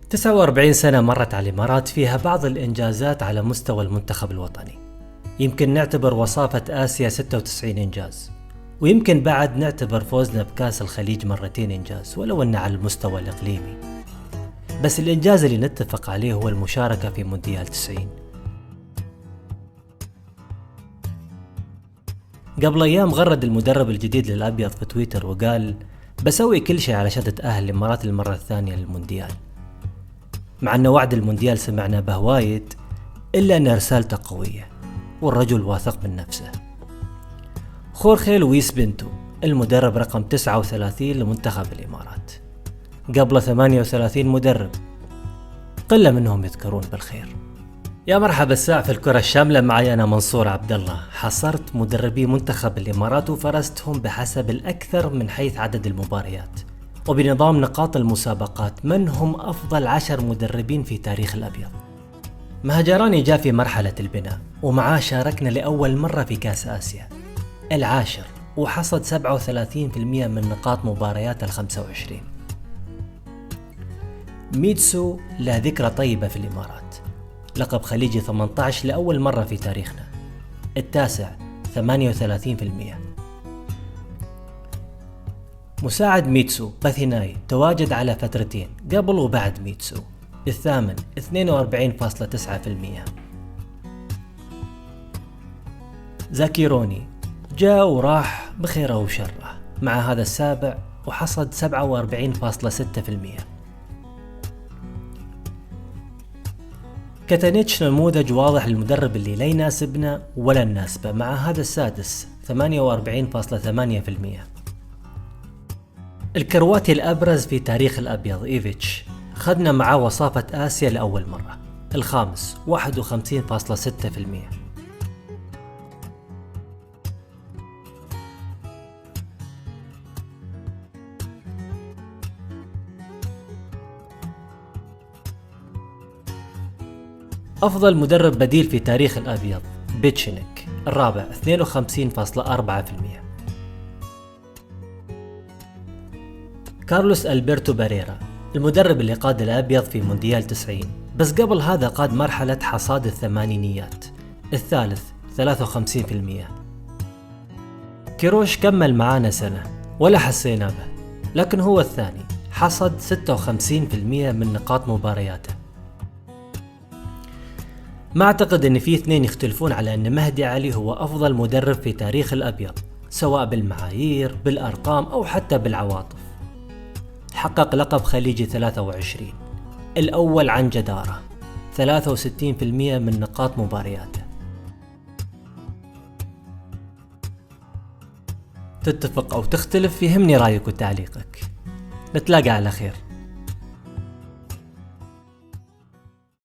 49 سنة مرت على الإمارات فيها بعض الإنجازات على مستوى المنتخب الوطني. يمكن نعتبر وصافة آسيا 96 إنجاز، ويمكن بعد نعتبر فوزنا بكاس الخليج مرتين إنجاز ولو أنه على المستوى الإقليمي. بس الإنجاز اللي نتفق عليه هو المشاركة في مونديال 90. قبل أيام غرد المدرب الجديد للأبيض في تويتر وقال بسوي كل شيء علشان تتأهل الإمارات للمرة الثانية للمونديال. مع أن وعد المونديال سمعنا به وايد، إلا أن رسالته قوية والرجل واثق من نفسه. خورخي لويس بنتو المدرب رقم 39 لمنتخب الإمارات، قبل 38 مدرب قلة منهم يذكرون بالخير. يا مرحبا الساعة في الكرة الشاملة، معي أنا منصور عبد الله. حصرت مدربي منتخب الإمارات وفرستهم بحسب الأكثر من حيث عدد المباريات وبنظام نقاط المسابقات، من هم أفضل 10 مدربين في تاريخ الأبيض. مهجراني جاء في مرحلة البناء ومعاه شاركنا لأول مرة في كأس آسيا العاشر، وحصد 37% من نقاط مباريات 25. ميتسو له ذكرى طيبة في الإمارات، لقب خليجي 18 لأول مرة في تاريخنا، التاسع 38%. مساعد ميتسو باثيناي تواجد على فترتين قبل وبعد ميتسو، الثامن 42.9%. زاكيروني جاء وراح بخيره وشره مع هذا السابع وحصد 47.6%. كاتانيتش نموذج واضح للمدرب اللي لا يناسبنا ولا نناسبه، مع هذا السادس 48.8%. الكرواتي الأبرز في تاريخ الأبيض إيفيتش خدنا معاه وصافة آسيا لأول مرة، الخامس 51.6%. أفضل مدرب بديل في تاريخ الأبيض بيتشينيك، الرابع 52.4%. كارلوس ألبرتو باريرا المدرب اللي قاد الأبيض في مونديال 90، بس قبل هذا قاد مرحلة حصاد الثمانينيات، الثالث 53%. كيروش كمل معانا سنة ولا حسينا به، لكن هو الثاني حصد 56% من نقاط مبارياته. ما أعتقد أن في اثنين يختلفون على أن مهدي علي هو أفضل مدرب في تاريخ الأبيض، سواء بالمعايير بالأرقام أو حتى بالعواطف. حقق لقب خليجي 23، الأول عن جدارة، 63% من نقاط مبارياته. تتفق أو تختلف يهمني رأيك وتعليقك. نتلاقى على خير.